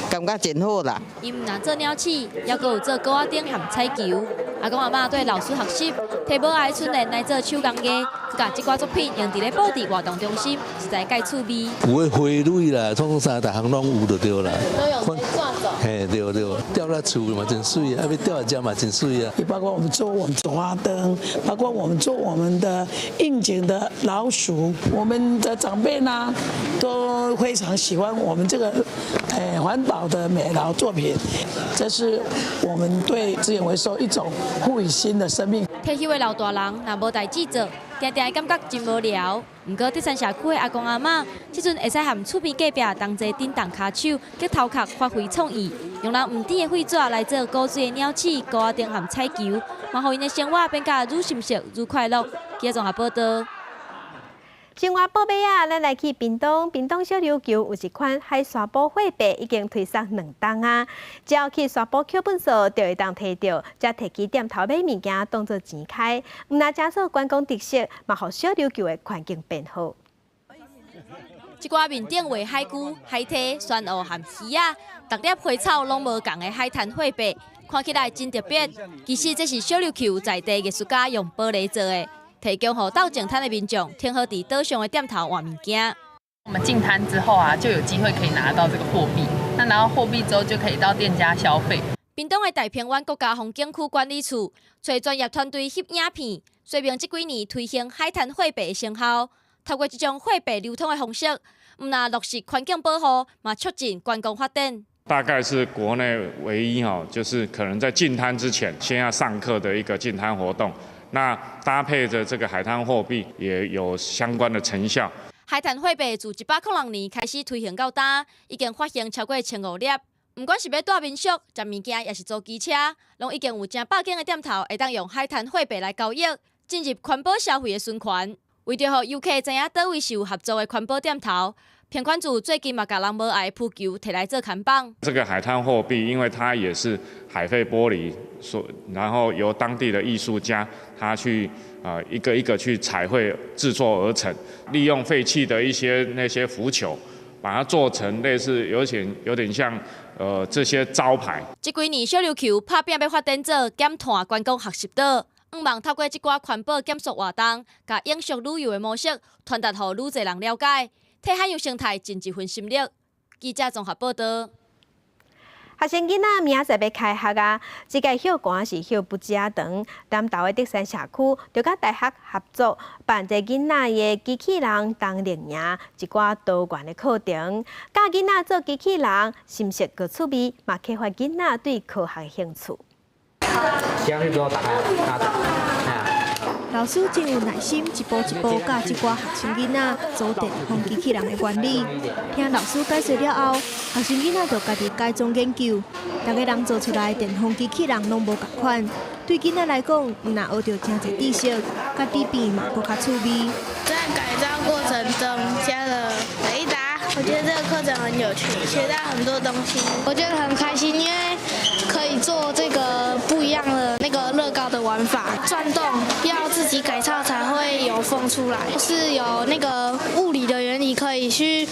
怎？感覺真好啦。𪜶毋但做鳥鼠，猶閣有做糕仔燈和彩球。阿公阿嬤對老師學習，提無愛春聯來做手工藝，閣共這寡作品用佇咧布置活動中心，實在蓋趣味。有的花蕊啦，創啥逐項攏有就對啦。都用紙做。嘿，對對，吊佇厝嘛真媠啊，欲吊來食嘛真媠啊。也包括我們做我們花燈，包括我們做我們的應景的老鼠，我們的長輩呢都非常喜歡我們這個環保的美勞作品，這是我們對資源回收一種賦予新的生命。退休的老大人若無代誌做，定定會感覺真無聊。毋過德山社區的阿公阿嬤，這陣會使和厝邊隔壁同齊振動跤手，激頭殼發揮創意，用人毋甜的廢紙來做古錐的鳥鼠、糕仔燈和彩球，嘛予𪜶的生活變甲愈心適、愈快樂。記者綜合報導。生活報尾啊，咱來去屏東，屏東小琉球有一款海沙埔貨幣已經推捒2冬啊。只要去沙埔抾糞埽，就會當提著，才提去店頭買物件當做錢開。毋但誠做觀光特色，嘛予小琉球的環境變好。這寡面頂畫海龜、海堤、珊瑚和魚仔，逐粒花草攏無仝的海灘貨幣，看起來真特別。其實這是小琉球在地藝術家用玻璃做的。提供予到淨灘的民眾，停好佇島上的店頭換物件。我們淨灘之後啊，就有機會可以拿到這個貨幣。那拿到貨幣之後，就可以到店家消費。屏東的大鵬灣國家風景區管理處，揣專業團隊翕影片，說明這幾年推行海灘貨幣的成效。透過這種貨幣流通的方式，毋但落實環境保護，嘛促進觀光發展。大概是國內唯一哈，就是可能在淨灘之前，先要上課的一個淨灘活動。那搭配着這個海灘貨幣，也有相關的成效。海灘貨幣自106年開始推行到今，已經發行超過1500粒。毋管是欲蹛民宿、食物件，抑是租機車，攏已經有成百間的店頭會當用海灘貨幣來交易，進入環保消費的循環。為著予遊客知影佗位是有合作的環保店頭，品管處最近嘛，共人無愛浮球提來做看板。這個海灘貨幣，因為它也是海廢玻璃，所然後由當地的藝術家他去一個一個去彩繪製作而成，利用廢棄的一些那些浮球，把它做成類似有點像這些招牌。這幾年小琉球拍拚欲發展做減碳觀光學習島，向望透過這寡環保減塑活動，共永續旅遊的模式傳達予愈濟人了解。替海洋生態盡一份心力。記者綜合報道。學生囡仔明仔載欲開學啊！這屆歇寒是歇不止仔長，南投的竹山社區就佮大學合作辦這囡仔的機器人冬令營，一寡多元的課程，教囡仔做機器人，心識閣趣味，嘛啟發囡仔對科學的興趣。接上去之後打開，老師真有耐心，一步一步教這寡學生囡仔組電風機器人的原理。聽老師解說了後，學生囡仔就家己改裝研究。逐个人做出來的電風機器人攏無仝款，對囡仔來講，毋但學著誠濟知識，家己變嘛閣較趣味。在改造過程中加了雷達，我覺得這個課程很有趣，學到很多東西。我覺得很開心，因為可以做這個不一樣的那個樂高的玩法，轉動要自己改造才會有風出來，是有那個物理的原理可以去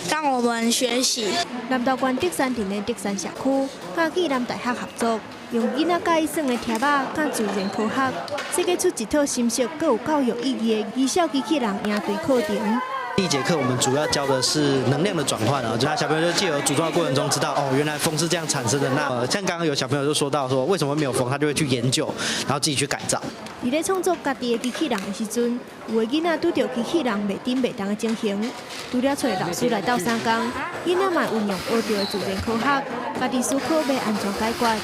讓我們學習。南投縣竹山鎮的竹山社區，佮暨南大學合作，用囡仔佮意耍的貼仔，佮自然科學，設計出一套心識閣有教育意義的微小機器人營隊課程。第一節課我們主要教的是能量的轉換啊，就他小朋友就藉由組裝的過程中知道，哦，原來風是這樣產生的。那像剛剛有小朋友就說到說，為什麼沒有風，他就會去研究，然後自己去改造。佇咧創作家己的機器人的時陣，有的囡仔拄著機器人袂振袂動的情形，除了揣老師來鬥相共，囡仔嘛運用學著的自然科學，家己思考欲按怎解決。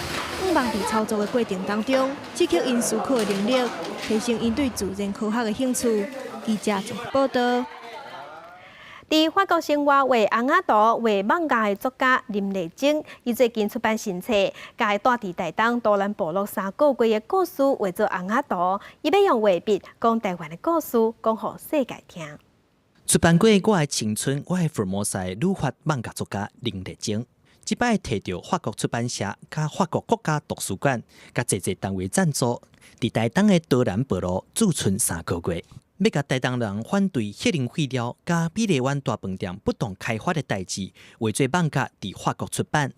向望佇操作的過程當中，刺激𪜶思考的能力，提升𪜶對自然科學的興趣。記者綜合報道。佇法國生活畫尪仔圖、畫艋舺的作家林麗珍，伊最近出版新冊，共伊蹛佇台東都蘭部落3個月的故事畫做尪仔圖，伊欲用畫筆講台灣的故事，講予世界聽。出版過《我的青春，我的福爾摩斯》旅法艋舺作家林麗珍，這擺提著法國出版社、佮法國國家圖書館、佮濟濟單位贊助，佇台東的都蘭部落駐村3個月。欲共台東人反對核能廢料佮美麗灣大飯店不當開發的代誌，畫做艋舺佇法國出版，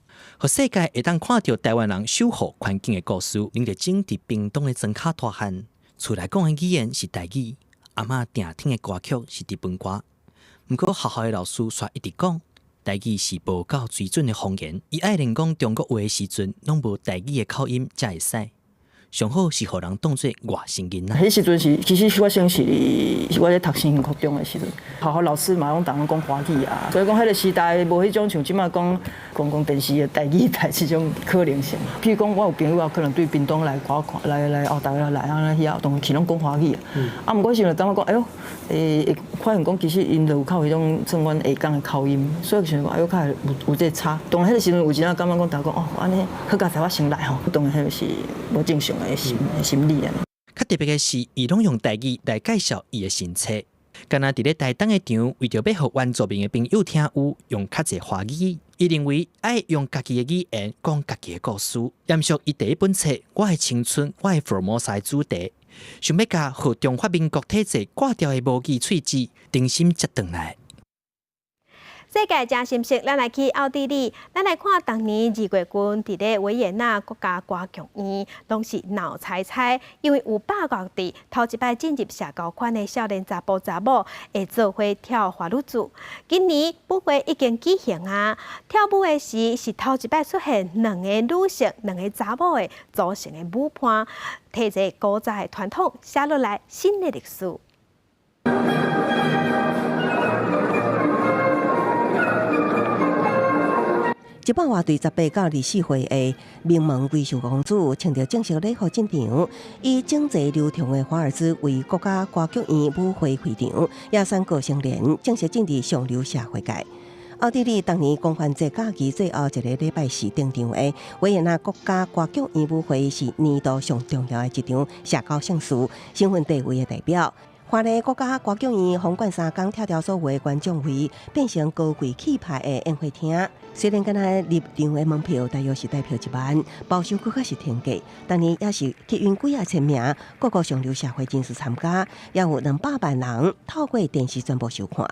予世界會當看著台灣人守護環境的故事。林麗珍佇屏東的莊跤大漢，厝內講的語言是台語，阿嬤定聽的歌曲是日本歌。毋過學校的老師卻一直講，台語是無夠水準的方言。伊愛練講中國話的時陣，攏無台語的口音才會使。上好是予人當做外省囡仔。彼時陣是，其實我先是我咧讀新興國中的時陣，學校老師嘛攏逐工講華語啊，所以講彼個時代無彼種像這馬講公共電視的台語台這種可能性。譬如講，我有朋友啊，可能對屏東來看看，來來哦，台灣來啊，遐當去攏講華語啊。啊，毋過彼時陣感覺講，哎喲，會發現講其實𪜶就有較彼種算阮下港的口音，所以想講，哎喲，較會有這個差。當然彼個時陣有一陣感覺講，大家講哦，按呢好佳哉我先來吼，當然彼個是無正常的心理啊。較特別的是，伊攏用台語來介紹伊的新冊，敢若佇咧台東的場，為著欲予原住民的朋友聽有，用較濟華語。伊認為愛用家己的語言講家己的故事，延續伊第一本冊《我的青春，我的福爾摩斯》的主題，想欲共予中華民國體制割掉的無語喙舌，重新接轉來。世界誠心適，咱來去奧地利，咱來看逐年二月份佇咧維也納國家歌劇院，攏是鬧猜猜，因為有百外對頭一擺進入社交圈的少年查埔查某會做伙跳華爾茲。今年舞會已經舉行啊，跳舞的時是頭一擺出現兩个女性、兩个查某的組成的舞伴，提這古早的傳統寫落來新的歷史。一百外對18到24歲的名門閨秀公子，穿著正式禮服進場，以整齊流暢的華爾茲為國家歌劇院舞會開場，也宣告成年，正式進入上流社會界。奧地利當年狂歡節假期最後一个禮拜四登場的維也納國家歌劇院舞會是年度上重要的一場社交盛事，身份地位的代表。華麗國家歌劇院封館3工拆掉所有的觀眾位，變成高貴氣派的宴會廳。雖然敢若入場的門票大約是台票1萬，包廂閣較是天價，當年也是吸引幾仔千名各國上流社會人士參加，也有200萬人透過電視轉播收看。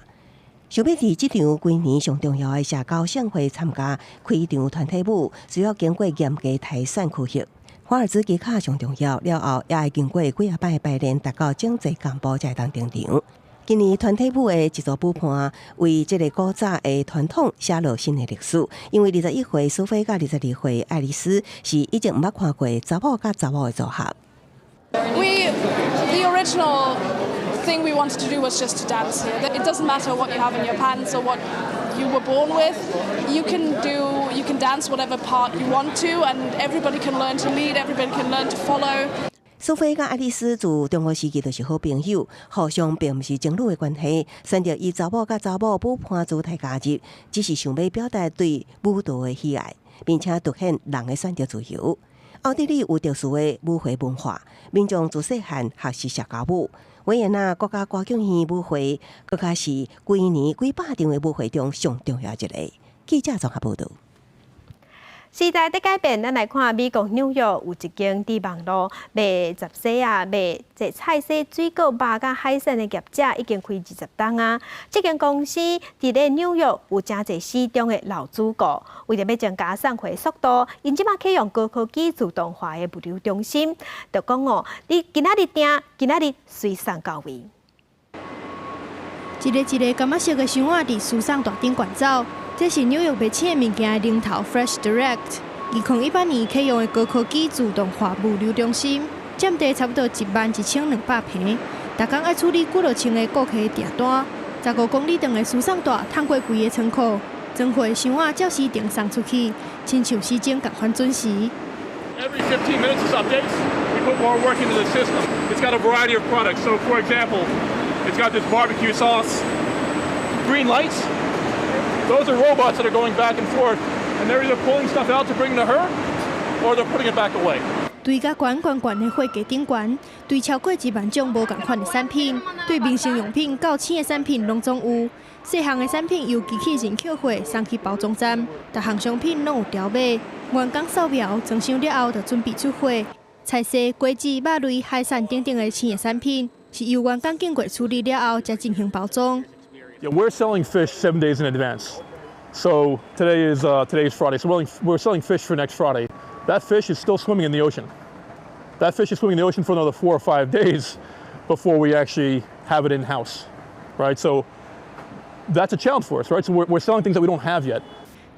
想欲佇這場規年上重要的社交盛會參加開場團體舞，需要經過嚴格篩選考核。華爾茲技巧上重要，了後也會經過幾仔擺排練，達到整齊同步才會當登場。今年團體舞的一組舞伴為這个古早的傳統寫落新的歷史，因為21歲蘇菲佮22歲愛麗絲是以前毋捌看過查某佮查某的組合。 The original thing we wanted to do was just to dance here. It doesn't matter what you have in your pants or what you were born with. You can dance whatever part you want to, and everybody can learn to lead. Everybody can learn to follow. 蘇菲佮愛麗絲自中學時期就是好朋友，互相並毋是情侶的關係，選擇以查某佮查某舞伴姿態加入，只是想欲表達對舞蹈的喜愛，並且凸顯人的選擇自由。奧地利有特殊的舞會文化，民眾自細漢學習社交舞。維也納國家歌劇院舞會，閣較是規年幾百場的舞會中上重要一个。記者綜合報導。時代佇改變，咱來看美國紐約有一間佇網路賣雜果仔、賣這菜蔬、水果、肉佮海產的業者，已經開20冬啊。這間公司佇咧紐約有誠濟死忠的老主顧，為著欲增加送貨速度，𪜶這馬啟用高科技自動化的物流中心。就講哦，你今仔日訂，今仔日隨送到位。一个一个柑仔色的箱仔佇輸送帶頂懸走。這是紐約賣鮮物件的龍頭 Fresh Direct，2018年啟用的高科技自動化物流中心，佔地差不多11,200坪，逐工愛處理幾落千个顧客訂單，15公里長的輸送帶淌過規个倉庫，裝貨箱仔照時程送出去，親像時鐘仝款準時。 Every 15 minutes this updates. We put more work into the system. It's got a variety of products. So, for example, it's got this barbecue sauce, green lights. Those are robots that are going back and forth, and they're either pulling stuff out to bring to her, or they're putting it back away. 堆甲懸懸懸的貨架頂懸，堆超過1萬種無仝款的產品，對民生用品到鮮的產品攏總有。細項的產品由機器人抾貨送去包裝站，逐項商品攏有條碼。員工掃描裝箱了後，就準備出貨。菜蔬、果子、肉類、海產等等的鮮的產品，是由員工經過處理了後，才進行包裝。 Yeah, we're selling fish 7 days in advance. So today is Friday. So we're selling fish for next Friday. That fish is still swimming in the ocean. That fish is swimming in the ocean for another 4 or 5 days before we actually have it in house, right? So that's a challenge for us, right? So we're selling things that we don't have yet.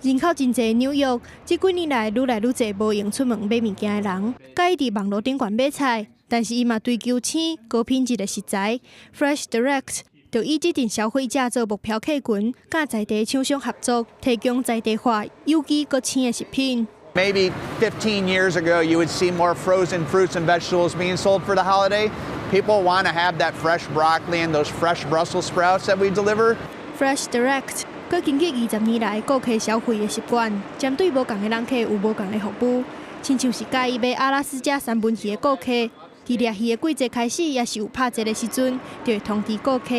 人口真濟紐約，這幾年來愈來愈濟無閒出門買物件的人，佮意佇網路頂懸買菜，但是伊嘛追求鮮高品質的食材。Fresh Direct 就以這陣消費者做目標客群，佮在地廠商合作，提供在地化有機閣鮮的食品。 Maybe 15 years ago, you would see more frozen fruits and vegetables being sold for the holiday. People want to have that fresh broccoli and those fresh Brussels sprouts that we deliver. Fresh Direct 閣根據20年來顧客消費的習慣，針對無仝的人客有無仝的服務，親像是佮意買阿拉斯加三文魚的顧客，佇掠魚的季節開始，抑是有拍折的時陣，就會通知顧客。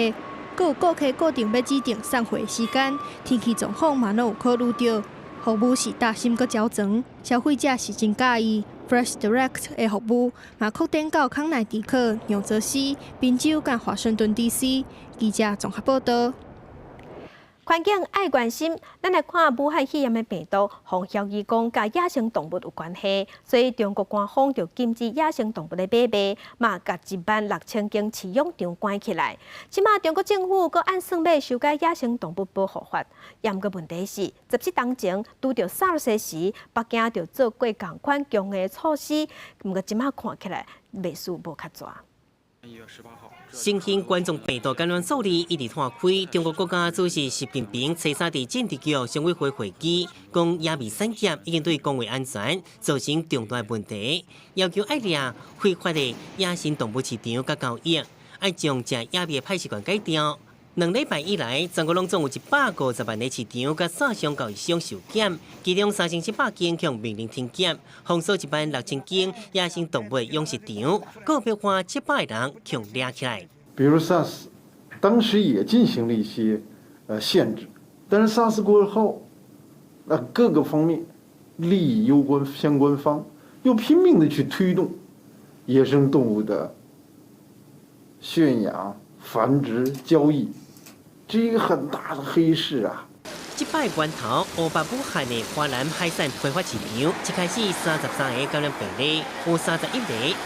閣有顧客固定欲指定送貨時間，天氣狀況嘛攏有考慮著。服務是貼心閣周全，消費者是真佮意。Fresh Direct 的服務嘛擴展到康乃狄克、紐澤西、賓州佮華盛頓 DC。記者綜合報導。環境愛關心，咱來看武漢肺炎的病毒，風險疑講佮野生動物有關係，所以中國官方就禁止野生動物的買賣，嘛共1萬6千間飼養場關起來。這馬中國政府閣按算欲修改野生動物保護法，毋過問題是，17冬前拄著 SARS 時，北京就做過仝款強的措施，毋過這馬看起來袂輸無較濟。新型冠狀病毒感染數字一直拖開，中國國家主席習近平初三佇政治局常委會會議，講野味產業已經對公衛安全造成重大問題，要求愛掠非法的野生動物市場佮交易，愛將食野味的歹習慣改掉。2禮拜以來，全國攏總有150萬个市場佮線上交易商受檢，其中3700間予命令停業，封鎖1萬6千間野生動物養殖場，閣別花700個人予掠起來。比如 SARS，當時也進行了一些限制，但是 SARS 過後，那各個方面利益攸關相關方又拼命的去推動野生動物的馴養、繁殖、交易，這一個很大的黑市啊。這擺源頭湖北武漢的華南海產批發市場，一開始33個感染病例，有31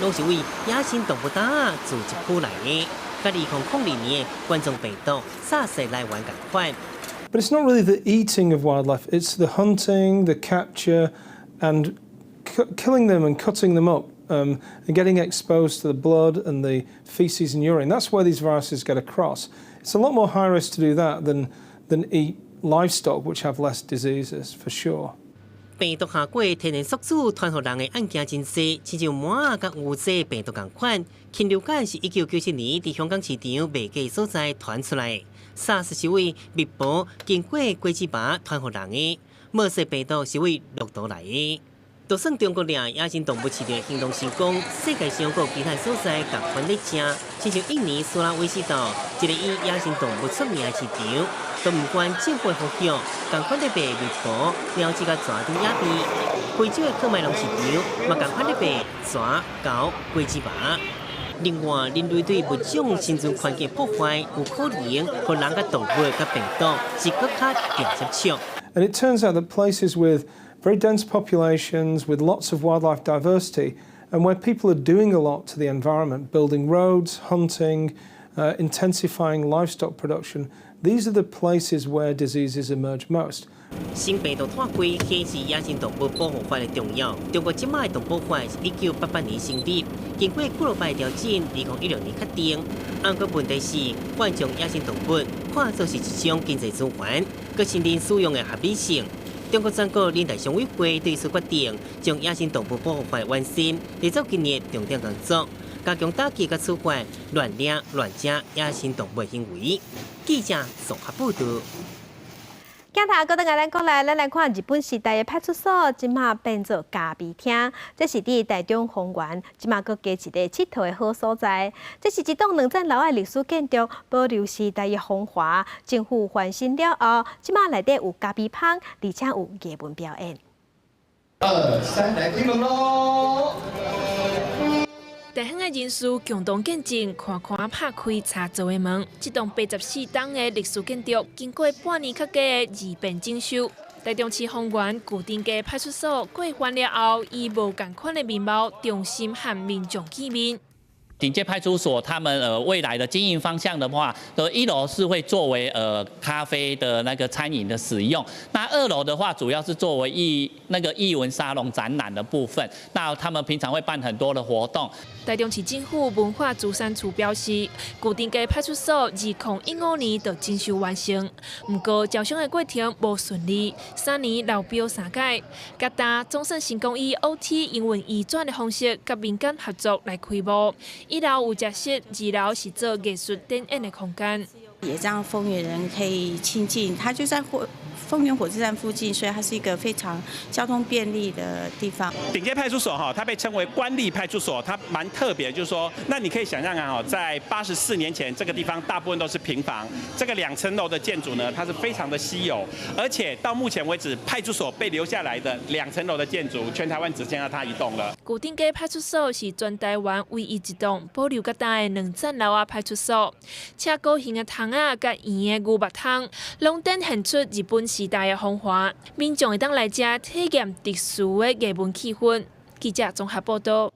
個攏是為野生動物島仔住宅區來的，佮2002年的冠狀病毒 SARS 來源仝款。 But it's not really the eating of wildlife, it's the hunting, the capture, and killing them and cutting them up and getting exposed to the blood and the feces and urine. That's where these viruses get across. It's a lot more high risk to do that than eat livestock, which have less diseases, for sure. 病毒下過天然宿主傳予人的案件真濟，親像麻仔佮烏濟病毒仝款。禽流感是1997年佇香港市場賣雞所在傳出來，SARS 是為蜜婆經過果子蝸傳予人的，莫氏病毒是為駱駝來的。就算中國掠野生動物市場行動成功，世界上閣有其他所在仝款咧食，親像印尼蘇拉威西島，一个以野生動物出名的市場，都毋管政府的方向，仝款咧賣蜜婆、鳥鼠佮蛇佇野邊。非洲的喀麥隆市場嘛仝款咧賣蛇、猴、果子蝸。另外，人類對物種生存環境破壞，有可能予人佮動物佮病毒是閣較定接觸。 And it turns out that places with very dense populations, with lots of wildlife diversity, and where people are doing a lot to the environment, building roads, hunting, intensifying livestock production, these are the places where diseases emerge most. 新病毒湠開顯示野生動物保護法的重要。中國這擺的動保法是1988年成立，經過幾落擺調整，2016年確定。毋過問題是，慣將野生動物看作是一種經濟資源，閣承認使用的合理性。中國全國人大常委會對此決定，將野生動物保護法完善，列做今年重點工作，加強打擊佮處罰亂掠亂食野生動物行為。記者綜合報導。鏡頭閣轉來咱國內，咱來看日本時代的派出所，這馬變做咖啡廳。這是佇台中豐原，這馬閣加一个𨑨迌的好所在。這是一棟兩層樓的歷史建築，保留時代的風華。政府翻新了後，這馬內底有咖啡香，而且有藝文表演。二三，來聽囉！地方的人士共同見證，寬寬拍開茶座的門。這棟84棟的歷史建築，經過半年較久的二遍整修。台中市豐原舊頂街派出所過翻了後，以無仝款的面貌重新和民眾見面。頂街派出所他們未來的經營方向的話，一樓是會作為咖啡的那個餐飲的使用，那二樓的話主要是作為藝文沙龍展覽的部分。那他們平常會辦很多的活動。台中市政府文化資產處表示，舊頂街派出所2015年就整修完成，毋過招商的過程無順利，3年流標三擺，這冬總算成功以 OT 營運移轉的方式，佮民間合作來開幕。一樓有食室，二樓是做藝術展演的空間。也讓豐原人可以親近，它就在豐原火車站附近，所以它是一個非常交通便利的地方。頂街派出所哈，它被稱為官吏派出所，它蠻特別，就是說，那你可以想象啊，在84年前，這個地方大部分都是平房，這個兩層樓的建築呢，它是非常的稀有，而且到目前為止，派出所被留下來的兩層樓的建築，全台灣只剩下它一棟了。舊頂街派出所是全台灣唯一一棟保留較大的兩層樓仔派出所，車高型的窗仔佮圓的牛肉湯，攏展現出日本時代的風華。民眾會當來遮體驗特殊的藝文氣氛。記者綜合報導。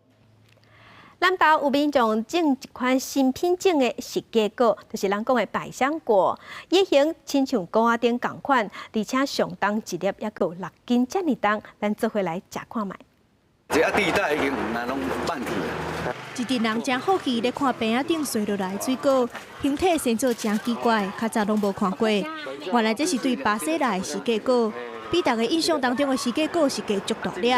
南投有民眾種一款新品種的釋迦果，就是人講的百香果，葉形親像果仔頂仝款，而且上重一粒猶閣有6斤遮爾重，咱做伙來食看覓。這啊地帶已經毋攏放去啊。一陣人誠好奇咧看棚仔頂垂落來的水果，形體生做誠奇怪，較早攏無看過。原來這是對巴西來的釋迦果，比大家印象當中的釋迦果是加足大粒。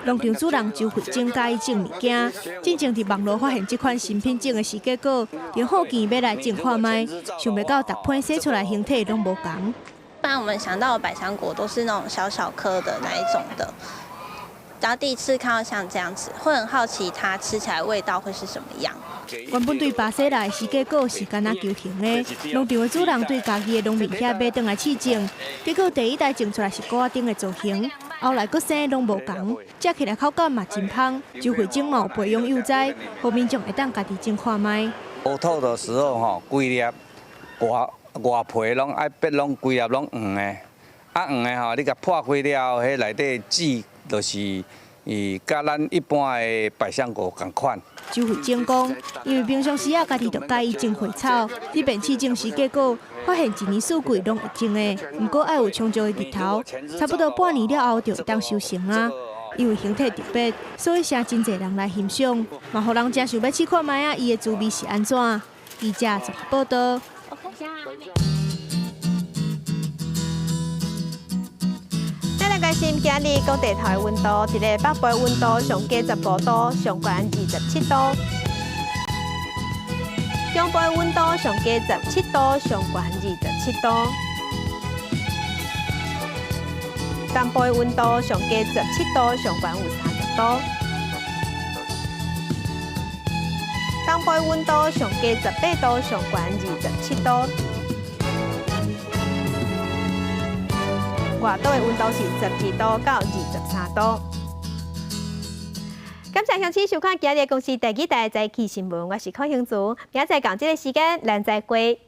農場主人周惠貞佮意種物件，進前佇網路發現這款新品種的釋迦果，就好奇欲來種看覓，想袂到逐批生出來形體攏無仝。一般我們想到的百香果都是那種小小顆的那一種的。然後第一次看到像這樣子，會很好奇它吃起來味道會是什麼樣。原本對巴西來的釋迦果是敢若球形的，農場的主人對家己的農民遐買轉來試種，結果第一代種出來是果仔頂的造型，後來閣生攏無仝，食起來口感嘛真芳。周慧晶嘛有培養幼栽，予民眾會當家己種看覓。烏土的時候吼，規粒外外皮攏愛變攏規粒攏黃的，啊黃的吼，你共破開了後，彼內底籽就是。伊佮咱一般的百香果仝款。周慧晶講，因為平常時啊，家己就佮意種花草，這遍試種釋迦果，發現一年四季攏會種的，毋過愛有充足的日頭，差不多半年了後就會當收成啊。因為形體特別，所以誠真濟人來欣賞，嘛予人誠想欲試看覓仔，伊的滋味是按怎。記者綜合報道。咱來關心今日各地頭的溫度，佇咧北部的溫度上低15度，上懸27度；中部的溫度上低17度，上懸27度；東部的溫度上低17度，上懸有30度；東部的溫度上低18度，上懸27度。外島的溫度是12度到23度。感謝鄉親收看今日的公視第二台早起新聞，我是柯興祖，明仔載仝這个時間，咱再會。